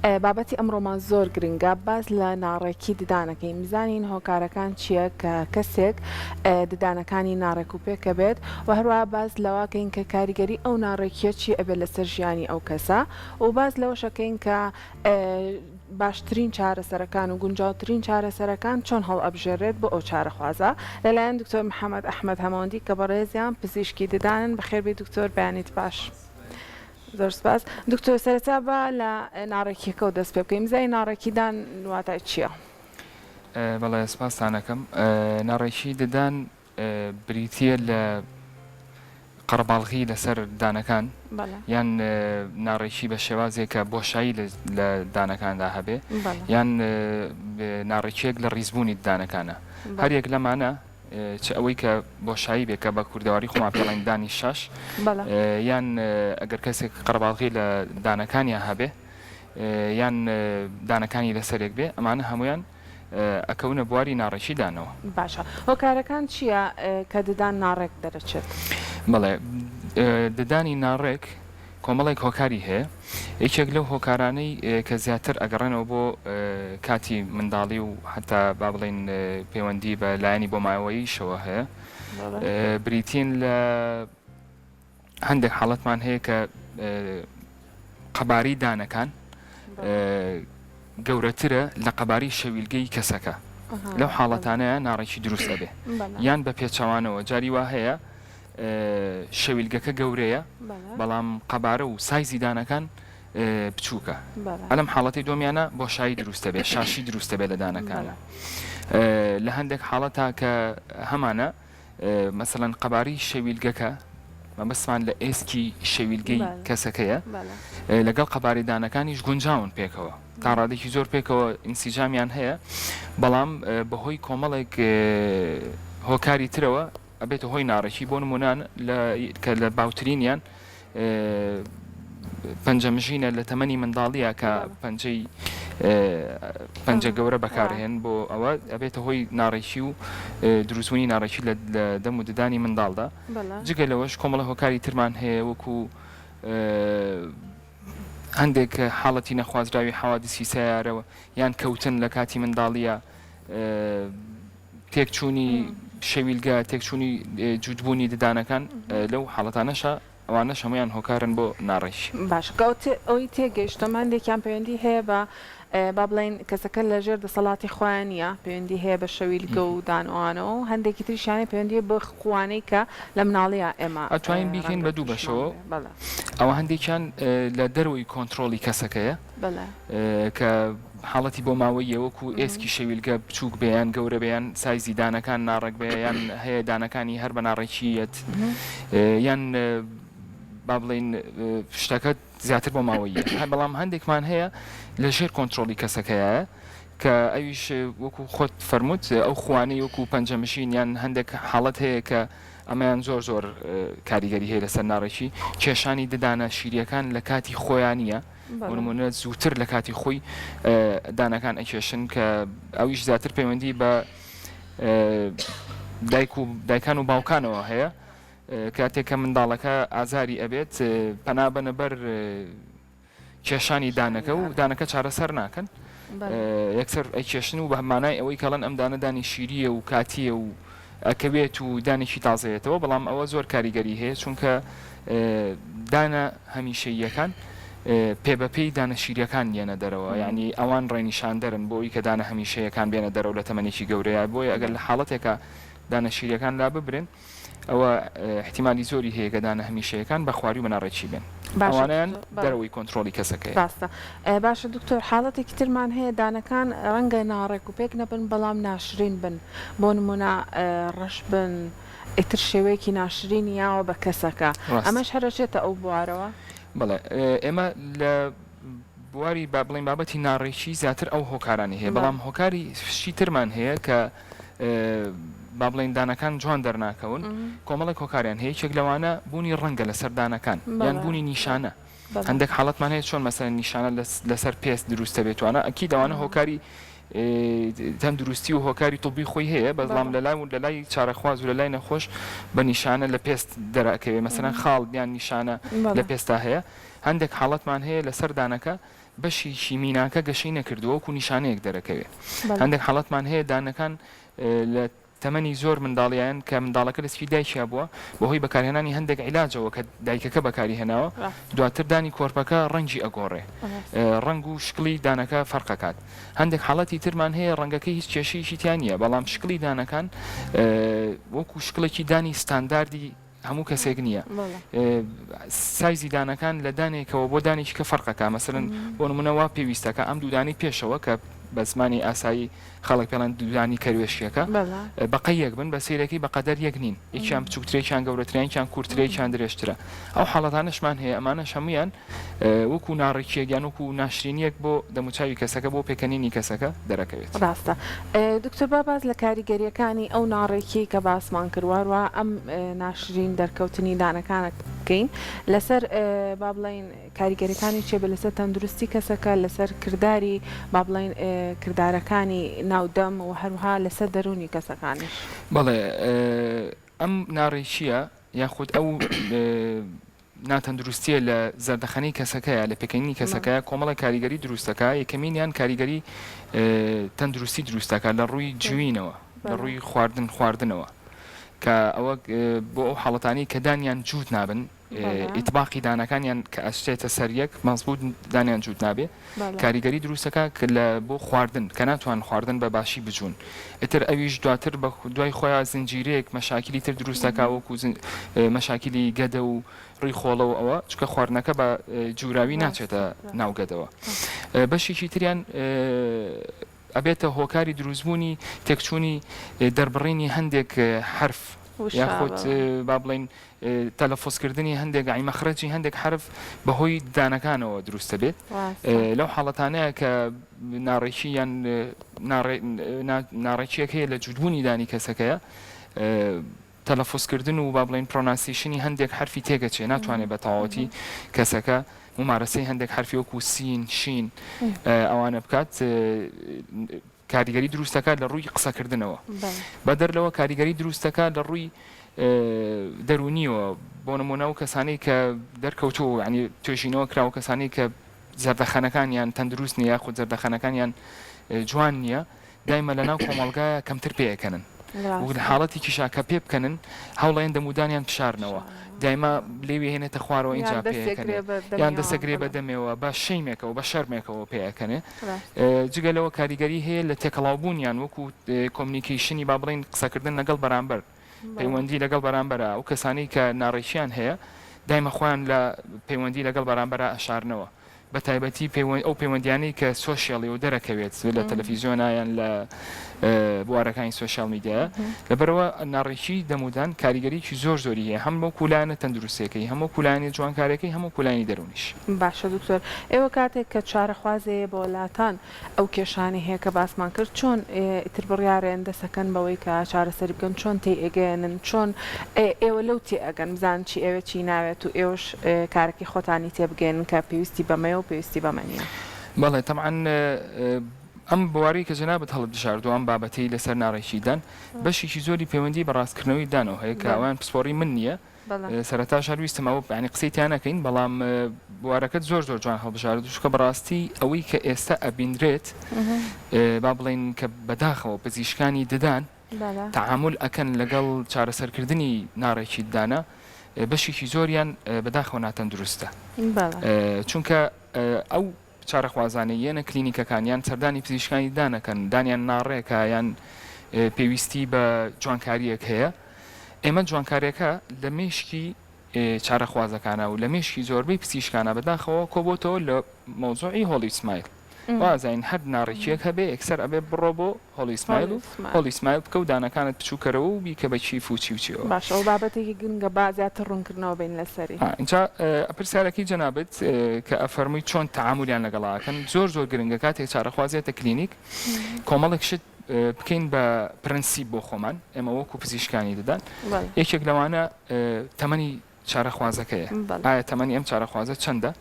بابەتی ئەمڕۆمان زۆر گرنگە باس لە ناڕێکی ددانەکەین بزانین هۆکارەکان چییە کە کەسێک ددانەکانی ناڕێک و پێکە بێت و هەروەها باس لەوەکەین کە کاریگەری ئەو ناڕێکیە چی ئەبێت لەسەر ژیانی ئەو کەسە و باس لەوەشەکەین کە باشترین چارەسەرەکان و گونجاوترین چارەسەرەکان چۆن هەڵئەبژێرێت بۆ ئەو چارەخوازە لەلایەن دکتۆر محەمەد ئەحمەد هەمەوەندی کە بەڕێزیان پزیشکی ددانن بەخێربێی دکتۆر بەیانیت باش. زۆر سپاس دکتۆر سەرەتا با لە ناڕێکیەکەوە دەست پێ بکەین بزانین ناڕێکی دان واتای چییە؟ بەڵێ سپاستان ئەکەم ناڕێکی ددان بریتییە لە قەرەباڵغی لەسەر دانەکان یان ناڕێکی بە شێوازێک کە بۆشایی لە دانەکاندا هەبێ یان ناڕێکیەک لە ڕیزبوونی دانەکانە هەریەک لەمانە چ ئەوەی کە بۆشایی بێ کە بە کوردەواری خۆمان پێڵێن دانی شاش یان ئەگەر کەسێک قەرەباڵغی لە دانەکانیان هەبێ یان دانەکانی لەسەرێک بێ ئەمانە هەمویان ئەکەونە بواری ناڕێکی دانەوە. باشە هۆکارەکان چییە کە ددان ناڕێک دەرەچێت؟ بەڵێ ددانی ناڕێک کۆمەڵێک هۆکاری هەیە، یەکێک لەو هۆکارانەی کە زیاتر ئەگەڕێنەوە بۆ کاتی منداڵی و حەتا با بڵێین پەیوەندی بە لایەنی بۆماوەییشەوە هەیە بریتین لە هەندێک حاڵەتمان هەیە کە قەبارەی دانەکان گەورەترە لە قەبارەی شەویلگەی کەسەکە لەو حاڵەتانەیە ناڕێکی دروست ئەبێ یان بە پێچەوانەوە جاری وا هەیە شەویلگەکە گەورەیە بەڵام قەبارە و سایزی دانەکان بچووکە ئەلم حاڵەتی دۆمیانە بۆشایی دروستە بێ شاشی دروستە بێ لە دانەکانە لە هەندێک حاڵەتا کە هەمانە مەسەلەن قەبارەی شەویلگەکە، مەبەستمان لە ئێسکی شەویلگەی کەسەکەیە، لەگەڵ قەبارەی دانەکانیش گونجاون پێکەوە، تا ڕادەیەکی زۆر پێکەوە ئینسیجامیان هەیە، بەڵام بەهۆی کۆمەڵێک هۆکاری ترەوە ئەبێتە هۆی ناڕێکی، بۆ نموونە کە لە باوترینیان پەنجە مژینە لە تەمەنی منداڵیە کە پەنجەی پەنجە گەورە بەکارهێن بۆ ئەوە ئەبێتە هۆی ناڕێکی و دروستبوونی ناڕێکی لە دەم و ددانی منداڵدا جگە لەوەش کۆمەڵە هۆکاری ترمان هەیە وەکو هەندێک حاڵەتی نەخوازراوی حەوادسی سیارەوە یان کەوتن لە کاتی منداڵیە تێکچوونی شەویلگە، تێکچوونی جووتبوونی ددانەکان لەو حاڵەتانەشا ئەوانەش هەموویان هۆکارن بۆ ناڕێکی. باشە کە ئەوەی تێگەیشتم هەندێکیان پەیوەندی هەیە بە با بڵێین کەسەکە لە ژێر دەسەڵاتی خۆیان نییە پەیوەندی هەیە بە شەویلگە و دان و ئەوانەوە و هەندێکی تریشیان هەیە پەیوەندی بە خووانەی کە لە مناڵیا ئێمە ئەتوانین بیکەین ڕەنگە بە دوو تووشمان بەشەوە بێ بەڵێ. ئەوە هەندێکیان لە دەرەوەی کۆنترۆڵی کەسەکەیە بەڵێ. کە حاڵەتی بۆماوەییە وەکو ئێسکی شەویلگە بچووک بێ یان گەورە بێ یان سایزی دانەکان ناڕێک بێ یان هەیە دانەکانی هەر بە ناڕێکی یەت یان با بڵێین شتەکە زیاتر بۆ ماوەییە بەڵام هەندێکمان هەیە لە ژێر کۆنترۆڵی کەسەکەیە کە ئەویش وەکو خۆت فەرمووت ئەو خوانەی وەکو پەنجەمژین یان هەندێک حاڵەت هەیە کە ئەمەیان زۆر زۆر کاریگەری هەیە لەسەر ناڕێکی کێشانی ددانە شیریەکان لە کاتی خۆیان نییە بۆ نموونە زووتر لە کاتی خۆی دانەکان ئەکێشن کە ئەویش زیاتر پەیوەندی بە دایک و دایکان و باوکانەوە هەیە کاتێک کە منداڵەکە ئازاری ئەبێت پەنا بەنە بەر کێشانی دانەکە و دانەکە چارەسەر ناکەن یەکسەر ئەکێشن و بە مانای ئەوەی کەڵەن ئەم دانە دانی شیریە و کاتیە و ئەکەوێت و دانێکی تازەیەتەوە، بەڵام ئەوە زۆر کاریگەری هەیە چونکە دانە هەمیشەییەکان پێ بە پێی دانە شیریەکان یەنە دەرەوە یانی ئەوان ڕێنیشاندەرن بۆ ئەوی کە دانە هەمیشەیەکان بێنە دەرەوە لە تەمەنێکی گەورەیە بۆیە ئەگەر لە حاڵەتێکا دانە شیریەکان لاببرێن ئەوە ئیحتیمالی زۆری هەیە کە دانە هەمیشەیەکان بە خواری و بە ناڕێکی بێن. باشە ئەوانەیان دکتۆر بەڵێ. دەرەوەی کۆنترۆڵی کەسەکەیە. ڕاستە. باشە دکتۆر حاڵەتێکی ترمان هەیە دانەکان ڕەنگە ناڕێک و پێک نەبن بەڵام ناشرین بن بۆ نمونە ڕەش بن ئیتر شێوەیەکی ناشرینی یاوە بە کەسەکە ڕاست. ئەمەش هەر ئەچێتە ئەو بوارەوە؟ بەڵێ ئێمە لە بواری با بڵێین بابەتی ناڕێکی زیاتر ئەو هۆکارانەی هەیە بەڵێ. بەڵام هۆکاری شتی ترمان هەیە کە با بڵێین دانەکان جوان دەرناکەون کۆمەڵێک هۆکاریان هەیە یەکێک لەوانە بوونی ڕەنگە لەسەر دانەکان یان بوونی نیشانە هەندێک حاڵەتمان هەیە چۆن مەسەلەن نیشانە لەسەر پێست دروستە بێتوانە ئەکی دەوانە هۆکاری تەندروستی و هۆکاری طبی خۆی هەیە بەڵام لە لای و لە لای چارەخواز و لە لای نەخۆش بە نیشانە لە پێست دەرەکەوێ مەسەلەن خاڵ یان نیشانە لە پێستا هەیە هەندێک حاڵەتمان هەیە لەسەر دانەکە. بەشێکی میناکە گەشەی نەکردووە وەکو نیشانەیەک دەرەکەوێ. هەندێک حاڵەتمان هەیە دانەکان لە تەمەنی زۆر منداڵیان کە منداڵەکە لە سکی دایکیا بووە بەهۆی بەکارهێنانی هەندێک عیلاجەوە کە دایکەکە بەکاری هێناوە دواتر دانی کۆرپەکە ڕەنگی ئەگۆڕێ ڕەنگ و شکڵی دانەکە فەرقەکات هەندێک حاڵەتی ترمان هەیە ڕەنگەکەی هیچ کێشەیەکی تیا نییە بەڵام شکڵی دانەکان وەکو شکڵێکی دانی ستانداردی هەموو کەسێک نییە سایزی دانەکان لە دانێکەوە بۆ دانێکی کە فەرقەکە مەسەلەن بۆ نمونە وا پێویستەکە ئەم دوودانی پێشەوە کە بە زمانی ئاسایی خەڵک پێڵێن دوودانی کەروێشکەکە بەقەی یەک بن بە سەیرەکەی بەقەدەر یەک نین یەکیان بچووکترێکیان گەورەترێکیان کورترێکیان درێژترە ئەو حاڵەتانەشمان هەیە ئەمانەش هەمویان وەکو ناڕێکیەک یان وەکو ناشرینیەک بۆ دەموچاوی کەسەکە بۆ پێکەنینی کەسەکە دەرەکەوێت. ڕاستە دکتۆر با باس لە کاریگەریەکانی ئەو ناڕێکیەی کە باسمان کرد وهەروەها ئەم ناشرین دەرکەوتنی دانەکانە بکەین لەسەر با بڵێین کاریگەریەکانی چیە بێ لەسەر تەندروستی کەسەکە لەسەر کرداری با بڵێین کردارەکانی ناو دەم و هەروەها لەسەر دەروونی کەسەکانیش. بەڵێ ئەم ناڕێکیە یاخود ئەو ناتەندروستییە لە زەردەخەنەی کەسەکەیە، لە پێکەنینی کەسەکەیە، کۆمەڵێک کاریگەری دروست دەکات، یەکەمینیان کاریگەری تەندروستی دروست دەکات لە ڕووی جوینەوە، لە ڕووی خواردن خواردنەوە، کە ئەوە بۆ ئەو حاڵەتانەی کە دانیان جووت نابن، ئیتباقی دانەکانیان کە ئەچێتە سەر یەک مەزبووت دانیان جووت نابێ، کاریگەری دروست دەکات کە لە بۆ خواردن کە ناتوانن خواردن بە باشی بجوون، ئیتر ئەویش دواتر بە دوای خۆیا زنجیرەیەک مەشاکیلی تر دروست دەکا وەکو مەشاکیلی گەدە و ڕیخۆڵە و ئەوە چونکە خواردنەکە بە جوراوی ناچێتە ناو گەدەوە. بەشێکی تریان ئەبێتە هۆکاری دروستبوونی تێکچوونی دەربڕینی هەندێک حەرف یاخود با بڵێین تەلەفوزکردنی هەندێک یانی مەخرەجی هەندێک حەرف بەهۆی ددانەکانەوە دروست دەبێت لەو حاڵەتانەیە کە ناڕێکی یان ناڕێکیەک هەیە لە جووتبوونی دانی کەسەکەیە تەلەفوزکردن و با بڵێین pronunciation ی هەندێک حەرفی تێگەچێ ناتوانێت بە تەواوەتی کەسەکە مومارەسەی هەندێک حەرفی وەکو سین شین ئەوانە بکات کاریگەری دروست دەکات لە ڕووی قسەکردنەوە بەدەر لەوە کاریگەری دروست دەکات لە ڕووی دەروونیەوە بۆ نمونە و کەسانی کە دەرکەوتوو ینی توێژینەوە کراوە کەسانی کە زەردەخەنەکانیان تەندروست نییە یاخود زەردەخەنەکانیان جوان نییە دایمە لەناو کۆمەڵگایە کەمتر پێئەکەنن و لە حاڵەتێکیشا کە پێ بکەنن هەوڵەیەن دەمودانیان بشارنەوە دایمە لێوی هێنێتە خوارەوە ئینجا پێئەکەنێ یان دەسەگرێ بە دەمێوە بە شەیمێکەوە بە شەرمێکەوە پێئەکەنێ جگە لەوە کاریگەری هەیە لە تێکەڵاوبوونیان وەکو communication ی با بڵێین قسەکردن لەگەڵ بەرامبەر پەیوەندی لەگەڵ بەرامبەرا ئەو کەسانەی کە ناڕێکیان هەیە دایمە خۆیان لە پەیوەندی لەگەڵ بەرامبەرا ئەشارنەوە بە تایبەتی ئەو پەیوەندیانەی کە social ی و دەرەکەوێت لە تەلەفیزیۆنا یان لە بوارەکانی social media یە لەبەرئەوە ناڕێکی دەمودان کاریگەریی زۆر زۆری هەیە هەم وەکو لایەنە تەندروستیەکەی هەم وەکو لایەنی جوانکاریەکەی هەم وەکو لایەنی دەروونیش. باشە دکتۆر ئێوە کاتێک کە چارەخوازێیە بۆ لاتان ئەو کێشانەی هەیە کە باسمان کرد چۆن ئیتر بڕیارێن دەسەکەن بەوەی کە چارەسەری بکەن چۆن تێی ئەگەیەنن چۆن ئێوە لەو تێ ئەگەن بزانن چی ئەوێ چی ناوێت و ئێوەش کارەکەی خۆتانی تێ بگەیەنن کە پێویستی بەمەیە و پێویستی بەمە نییە. بەڵێ تەبعەن ئەم بوارەی کە جەنابت هەڵتبژاردووە ئەم بابەتەی لەسەر ناڕێکی دان بەشێکی زۆری پەیوەندی بە ڕاستکردنەوەی دانەوە هەیە کە ئەوان پسپۆڕی من نییە سەرەتاش هەر ویستم ئەوە یانی قسەی تیا نەکەین بەڵام بوارەکەت زۆر زۆر جوان هەڵبژارد چونکە بەڕاستی ئەوەی کە ئێستا ئەبینرێت با بڵێین کە بەداخەوە پزیشکانی ددان تەعامول ئەکەن لەگەڵ چارەسەرکردنی ناڕێکی ددانە بەشێکی زۆریان بەداخەوە ناتەندروستە چونکە ئەو چارەخوازانەی یەنە کلینیکەکان یان سەردانی پزیشکانی ددان ئەکەن دانیان ناڕێکە یان پێویستی بە جوانکارییەک هەیە ئێمە جوانکاریەکە لە مێشکی چارەخوازەکانە و لە مێشکی زۆربەی پزیشکانە بەداخەوە کۆبۆتەوە لە مەوزوعی Hollywood smile وازین هەر ناڕێکیەک هەبێ یەکسەر ئەبێ بڕۆ بۆ Hollywood smile و Hollywood smile بکە و دانەکانت بچووکەرەوە و بیکە بە کیف و چی و چیەوە. باشە ئەوە بابەتێکی گرنگە با زیاتر ڕوونکردنەوە بەین لەسەری. ئینجا پرسیارەکەی جەنابت کە ئەفەرمووی چۆن تەعامولیان لەگەڵا ئەکەن زۆر زۆر گرنگە کاتێک چارەخواز یەتە کلینیک کۆمەڵێک شت بکەین بە پرەنسیپ بۆ خۆمان ئێمە وەکو پزیشکانی ددان یەکێک لەوانە تەمەنی چارەخوازەکەیە ئایا تەمەنی ئەم چارەخوازە چەندە؟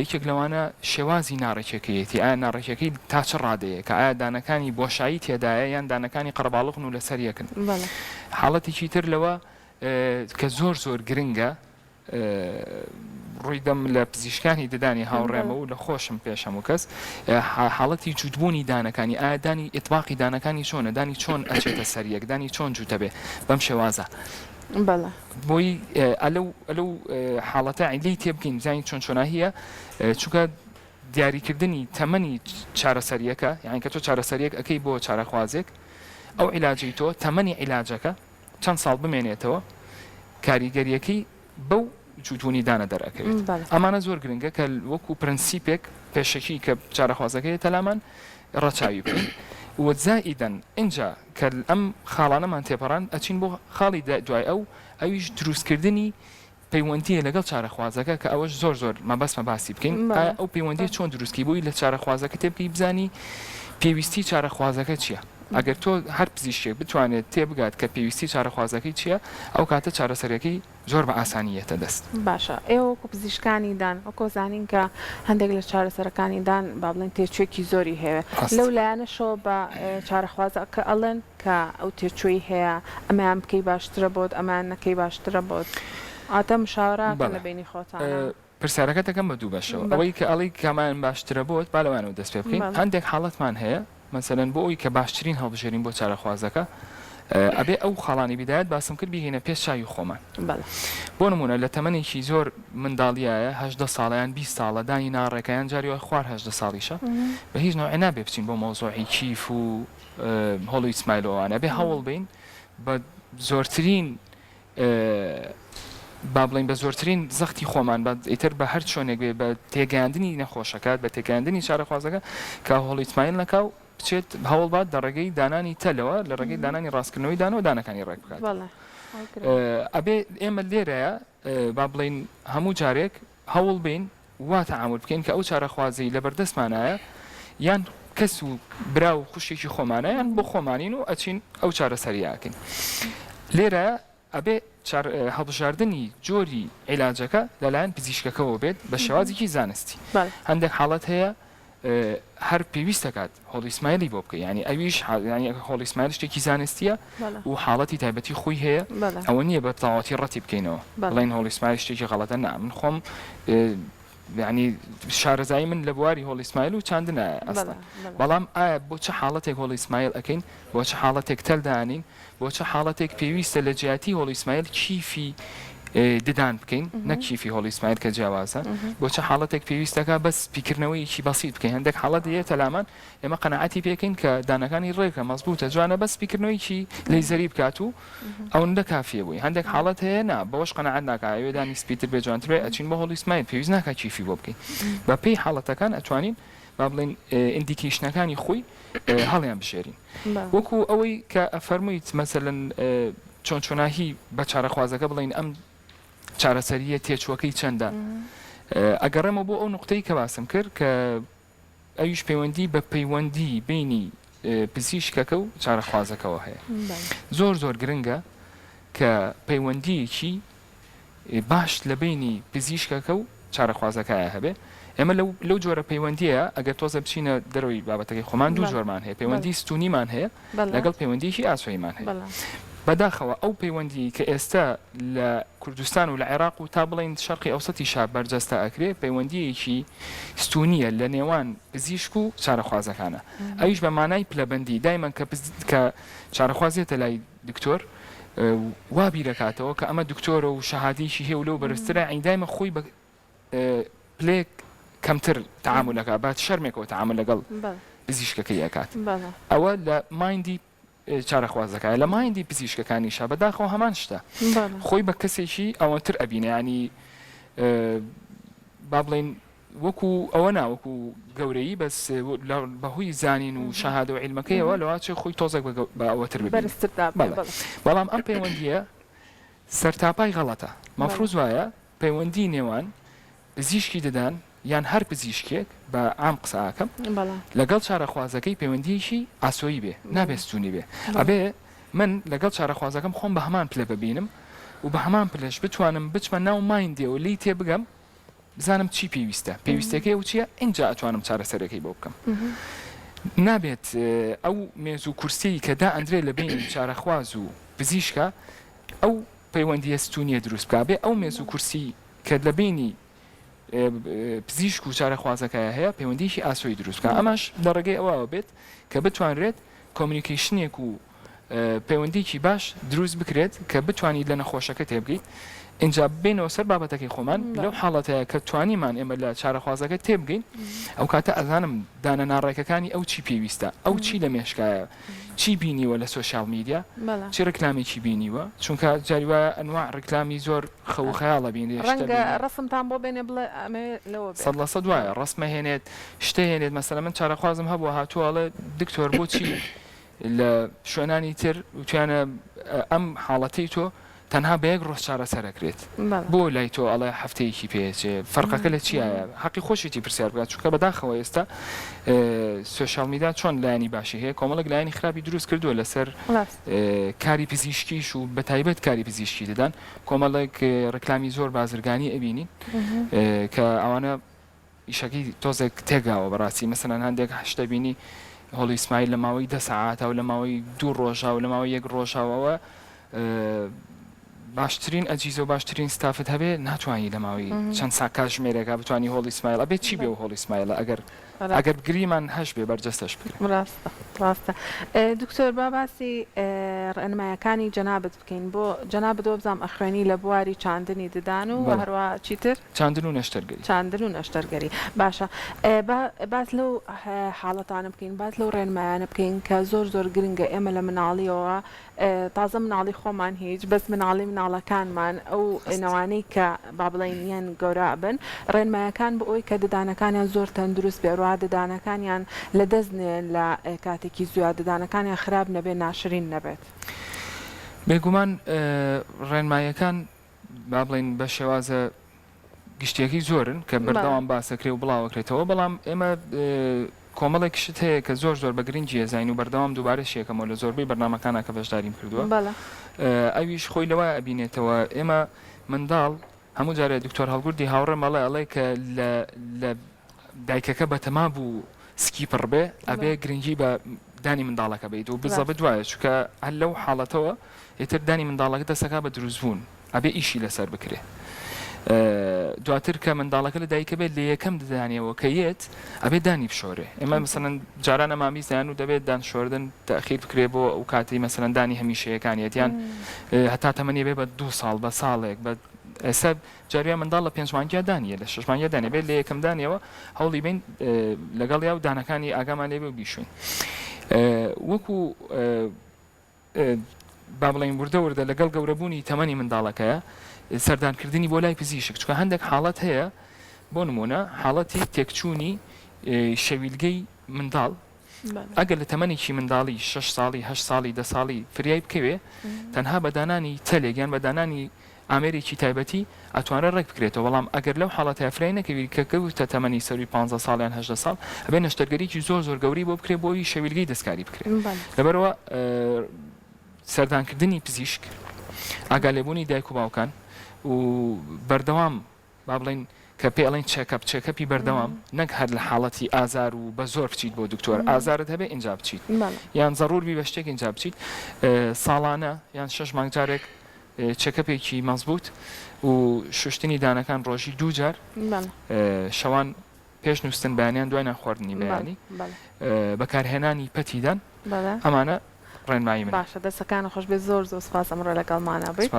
یەکێک لەوانە شێوازی ناڕێکیەکەیەتی ئایا ناڕێکیەکەی تا چ ڕادەیەکە ئایا دانەکانی بۆشایی تێدایە یان دانەکانی قەرەباڵغن و لەسەر یەکن حاڵەتێکی تر لەوە کە زۆر زۆر گرنگە. ڕووی دەم لە پزیشکانی ددانی هاوڕێمە و لە خۆشم پێش هەموو کەس حاڵەتی جووتبوونی دانەکانی ئایا دانی ئیتباقی دانەکانی چۆنە دانی چۆن ئەچێتە سەر یەک دانی چۆن جووتە بێ بەم شێوازە بەڵێ. بۆی ئەلەو ئەلەو حاڵەتە لێی تێبگەین بزانین چۆن چۆناهیە چونکە دیاریکردنی تەمەنی چارەسەریەکە یانی کە تۆ چارەسەریەک ئەکەی بۆ چارەخوازێک ئەو عیلاجەی تۆ تەمەنی عیلاجەکە چەند ساڵ بمێنێتەوە کاریگەریەکەی بەو جووتبوونی دانە دەرئەکەوێت. ئەمانە زۆر گرنگە کە وەکو پرەنسیپێک پێشەکی کە چارەخوازەکە یەتە لامان ڕەچاوی بکەین و زائیدەن ئینجا کە ئەم خاڵانەمان تێپەڕاند ئەچین بۆ خاڵی دوای ئەو ئەویش دروستکردنی پەیوەندییە لەگەڵ چارەخوازەکە کە ئەوەش زۆر زۆر مەبەستمە باسی بکەین ئایا ئەو پەیوەندیە چۆن دروستکەی بۆی لە چارەخوازەکە تێبگەی بزانی پێویستی چارەخوازەکە چییە ئەگەر تۆ هەر پزیشکێک بتوانێت تێبگات کە پێویستی چارەخوازەکەی چییە ئەو کاتە چارەسەرەکەی زۆر بە ئاسانی یەتە دەست. باشە ئێوە وەکو پزیشکانی دان وەکۆ زانین کە هەندێک لە چارەسەرەکانی دان با بڵێین تێچووێکی زۆری هەیە ڕاست. لەو لایەنەشەوە بە چارەخوازەکە ئەڵێن کە ئەو تێچووەی هەیە ئەمەیان بکەی باشترە بۆت ئەمەیان نەکەی باشترە بۆت واتە مشاوەرە ئەکەن بەڵێ لە بەینی خۆتانا. پرسیارەکەت ئەکەم بە دوو بەشەوە بەڵێ. ئەوەی کە ئەڵێی کامیان باشترە بۆت با لەوانەوە دەست پێ بکەین بەڵێ. هەندێک حاڵەتمان هەیە مەسەلەن بۆ ئەوی کە باشترین هەڵبژێرین بۆ چارەخوازەکە ئەبێ ئەو خاڵانەی بیدایەت باسم کرد بیهێینە پێش چاوی خۆمان بەڵێ. بۆ نمونە لە تەمەنێکی زۆر منداڵیایە 18 ساڵە یان 20 ساڵە دانی ناڕێکە یان جاری وای خوار 18 ساڵیشە بە هیچ نەوعێ نابێ بچین بۆ مەوزوعی کیف و Hollywood smile و ئەوانە ئەبێ هەوڵ بەین بە زۆرترین با بڵێین بە زۆرترین زەختی خۆمان بە ئیتر بە هەر چۆنێک بێ بە تێگەیاندنی نەخۆشەکە بە تێگەیاندنی چارەخوازەکە کە Hollywood smile نەکا و بچێت هەوڵ بات لە ڕێگەی دانانی تەلەوە لە ڕێگەی دانانی ڕاستکردنەوەی دانەوە دانەکانی ڕێک بکات ئەبێ ئێمە لێرەیە با بڵێین هەموو جارێک هەوڵ بین وا تەعامول بکەین کە ئەو چارەخوازەی لەبەردەستمانایە یان کەس و برا و خوشکێکی خۆمانە یان بۆ خۆمانین و ئەچین ئەو چارەسەریە ئەکەین. لێرە ئەبێ هەڵبژاردنی جۆری عیلاجەکە لەلایەن پزیشکەکەوە بێت بە شێوازێکی زانستی. هەندێک حاڵەت هەیە هەر پێویست دەکات Hollywood smile ی بۆ بکەی یانی ئەویش یانی Hollywood smile شتێکی زانستیە و حاڵەتی تایبەتی خۆی هەیە ئەوە نییە بە تەواوەتی ڕەتی بکەینەوە بڵێن Hollywood smile شتێکی غەڵەتە نا من خۆم یانی شارەزایی من لە بواری Hollywood smile و چاندنە ئەسڵەن بەڵام ئایا بۆ چ حاڵەتێک Hollywood smile ئەەکەین بۆ چ حاڵەتێک تەل دانین بۆ چ حاڵەتێک پێویستە لە جیاتی Hollywood smile کیفی ددان بکەین نەک کیفی Hollywood smile کە جیاوازە بۆ چ حاڵەتێک پێویستەکە بەس سپیکردنەوەیەکی بەسیت بکەین هەندێک حاڵەت دێتە لامان ئێمە قەناعەتی پێکەین کە دانەکانی ڕێکە مەزبوتە جوانە بەس سپیکردنەوەیەکی لەیزەری بکات و ئەوەندە کافیە بۆی هەندێک حاڵەت هەیە نا بەوەش قەناعەت ناکا ئەوێ دانی سپیتر بێ جوانتر بێ ئەچین بۆ Hollywood smile پێویست ناکا کیفی بۆ بکەین بە پێی حاڵەتەکان ئەتوانین با بڵێین indication ەکانی خۆی هەڵیان بژێرین وەکو ئەوەی کە ئەفەرموویت مەسەلەن چۆن چۆناهی بە چارەخوازەکە بڵێین ئەم چارەسەریە تێچووەکەی چەندە ئەگەڕێمەوە بۆ ئەو نقطەی کە باسم کرد کە ئەویش پەیوەندی بە پەیوەندی بینی پزیشکەکە و چارەخوازەکەوە هەیە زۆر زۆر گرنگە کە پەیوەندیەکی باش لە بەینی پزیشکەکە و چارەخوازەکەیا هەبێ ئێمە لەو لەو جۆرە پەیوەندیە ئەگەر تۆزە بچینە دەرەوەی بابەتەکەی خۆمان دوو جۆرمان هەیە پەیوەندی ستونیمان هەیە لەگەڵ پەیوەندیکی ئاسۆیمان هەیە بەداخەوە ئەو پەیوەندی کە ئێستا لە کوردستان و لە عێراق و تا بڵین شەرقی ئەوسەتی شا بەرجەستە ئەکرێ پەیوەندیەکی ستونیە لە نێوان پزیشک و چارەخوازەکانە ئەویش بە مانای پلەبەندی دایمەن کە کە چارەخواز یەتە لای دکتۆر وا بیرەکاتەوە کە ئەمە دکتۆرە و شەهادەیەکی هەیە و لەو بەرزترە یانی دایمە خۆی بە پلەیەک کەمتر تەعامول ئەکات بە شەرمێکەوە تەعامول لەگەڵ پزیشکەکەی ئەکات ئەوە لە mind ی چارەخوازەکە لە mind ی پزیشکەکانیشا بەداخەوە هەمان شتە خۆی بە کەسێکی ئەوەتر ئەبینێ ینی با بڵێین وەکو ئەوە نا وەکو گەورەیی بەس بەهۆی زانین و شەهادە و عیلمەکەیەوە لەواچێ خۆی تۆزێک بە ئەوەتر ببینێ بەرزتر دابنێ بەڵێ بەڵام ئەم پەیوەندییە سەرتاپای غەڵەتە مەفروز وایە پەیوەندی نێوان پزیشکی ددان یان هەر پزیشکێک بە عام قسە ئەکەم لەگەڵ چارەخوازەکەی پەیوەندییەکی ئاسۆیی بێ نابێ ستونی بێ ئەبێ من لەگەڵ چارەخوازەکەم خۆم بە هەمان پلە ببینم و بە هەمان پلەش بتوانم بچمە ناو mind ێ و لێی تێبگەم بزانم چی پێویستە پێویستەکەی ئەو چییە ئینجا ئەتوانم چارەسەرەکەی بۆ بکەم نابێت ئەو مێز و کورسیی کە دائەندرێ لە بینی چارەخواز و پزیشکە ئەو پەیوەندیە ستونیە دروست بکە بێ ئەو مێز و کورسی کە لە بینی. پزیشک و چارەخوازەکەیا هەیە پەیوەندییەکی ئاسۆیی دروست بکا ئەمەش لە ڕێگەی ئەوەوە بێت کە بتوانرێت communication ێک و پەیوەندییەکی باش دروست بکرێت کە بتوانیت لە نەخۆشەکە تێبگەیت ئینجا بێینەوە سەر بابەتەکەی خۆمان لەو حاڵەتەیە کە توانیمان ئێمە لە چارەخوازەکە تێبگەین ئەو کاتە ئەزانم دانە ناڕێکەکانی ئەو چی پێویستە ئەو چی لە مێشکایە چی بینیوە لە social media چی ڕیکلامێکی بینیوە چونکە جاری وایە ئەنواع ڕیکلامی زۆر خەو و خەیاڵە بینرێ شتە ڕەنگە ڕەسمتان بۆ بێنێ بڵێ ئەمەوێ لەوە بێت. 100% وایە ڕەسمە هێنێت شتە هێنێت مەسەلەن من چارەخوازم هەبووە هاتووە ئەڵێ دکتۆر بۆچی لە شوێنانی تر وتویانە ئەم حاڵەتەی تۆ تەنها بە یەک ڕۆژ چارەسەر ئەکرێت بۆ لای تۆ ئەڵێ هەفتەیەکی پێچێ فەرقەکە لە چیایە حەقی خۆشیتی پرسیار بکات چونکە بەداخەوە ئێستا social media چۆن لایەنی باشی هەیە کۆمەڵێک لایەنی خراپی دروست کردووە لەسەر کاری پزیشکیش و بەتایبەت کاری پزیشکی ددان کۆمەڵێک ڕکلامی زۆر بازرگانی ئەبینین کە ئەوانە ئیشەکەی تۆزێک تێکداوە بەڕاستی مەسەلەن هەندێک شتە بینی هۆڵی ئیسماعیل لە ماوەی دە سەعاتا و لە ماوەی دوو ڕۆژا و لە ماوەی یەک ڕۆژا و ئەوە باشترین ئەجیزە و باشترین ستافت هەبێ ناتوانانی لە ماوەی چەند سا کاتژمێرێکا بتوانی هۆڵی سمایل ئەبێ چی بێ و هۆڵی سمایلە ئەگەر ئەگەر گریمان هەش بێ بەرجەستەش بکرێ. ڕاستە ڕاستە دکتۆر با باسی ڕێنمایەکانی جەنابت بکەین بۆ جەنابت وەبزانم ئەخوێنی لە بواری چاندنی ددان و هەروە چیتر؟ چاندن و نەشتەرگەری. چاندن و نەشتەرگەری باشە با باس لەو حاڵەتانە بکەین باس لەو ڕێنمایانە بکەین کە زۆر زۆر گرنگە ئێمە لە مناڵیەوە تازە مناڵی خۆمان هیچ بەس مناڵی مناڵەکانمان ئەو نەوانەی کە با بڵێین یان گەورە ئەبن ڕێنمایەکان بۆ ئەوەی کە ددانەکانیان زۆر تەندروست بێ ڕوا ددانەکانیان لە دەست نێن لە کاتێکی زویا ددانەکانیان خراپ نەبێ ناشرین نەبێت. بێگومان ڕێنمایەکان با بڵێین بە شێوازە گشتیەکەی زۆرن کە بەردەوام باسەکرێ و بڵاوەکرێتەوە بەڵام ئێمە کۆمەڵێک شت هەیە کە زۆر زۆر بە گرنگی ئەزانین و بەردەوام دووبارەشی ئەکەمەوە لە زۆربەی بەرنامەکانا کە بەشداریم کردووە ئەویش خۆی لەوە ئەبینێتەوە ئێمە منداڵ هەموو جارێ دکتۆر هەڵگوردی هاوڕێم ئەڵێ ئەڵێ کە لە لە دایکەکە بەتەما بوو سکی پڕ بێ ئەبێ گرنگی بە دانی منداڵەکە بیت و بزەبت وایە چونکە هەر لەو حاڵەتەوە ئیتر دانی منداڵەکە دەستەکا بە دروستبوون ئەبێ ئیشی لەسەر بکرێ دواتر کە منداڵەکە لە دایکە بێت لە یەکەم ددانیەوە کە یەت ئەبێ دانی بشۆرێ ئێمە مەسەلەن جاران ئەمامی زیان و دەبێت دان شۆردن تەخیر بکرێ بۆ ئەو کاتی مەسەلەن دانی هەمیشەیەکانیەت یان هەتا تەمەنی بێ بە دوو ساڵ بە ساڵێک بە ئێستا جاروایە منداڵ لە پێنج مانگیا دانیە لە شەش مانگیا دانیە بێت لە یەکەم دانیەوە هەوڵی بین لەگەڵیا و دانەکانی ئاگامان لێ بێ و بیشوین وەکو با بڵێین وردە وردە لەگەڵ گەورەبوونی تەمەنی منداڵەکەیە سەردانکردنی بۆ لای پزیشک چونکە هەندێک حاڵەت هەیە بۆ نمونە حاڵەتی تێکچوونی شەویلگەی منداڵ ئەگەر لە تەمەنێکی منداڵی شەش ساڵی هەشت ساڵی دە ساڵی فریای بکەوێ تەنها بە دانانی تەلێک یان بە دانانی ئامێرێکی تایبەتی ئەتوانرێت ڕێک بکرێتەوە، بەڵام ئەگەر لەو حاڵەتەیا فرای نەکەوی کە کەوتە تەمەنی سەروی پانزە ساڵ یان 18 ساڵ ئەبێ نەشتەرگەریی زۆر زۆر گەورەی بۆ بکرێت بۆ ئەوی شەویلگەی دەستکاری بکرێت لەبەرئەوە سەردانکردنی پزیشک ئاگالێبوونی دایک و باوکان و بەردەوام با بڵێین کە پێی ئەڵێن checkup، checkup ی بەردەوام نەک هەر لە حاڵەتی ئازار و بە زۆر بچیت بۆ دکتۆر، ئازارت هەبێ ئینجا بچیت یان زەڕوور بی بە شتێک ئینجا بچیت، ساڵانە یان شەش مانگ جارێک checkup ێکی مەزبووت و شوشتنی دانەکان ڕۆژی دوو جار، شەوان پێش نووستن بەیانیان دوای نان خواردنی بەیانی، بەکارهێنانی پەتی دان، ئەمانە ڕێنمایی منن. باشە دەستەکانت خۆش بێت زۆر زۆر سوپاس ئەمڕۆ لەگەڵمانا بوویت.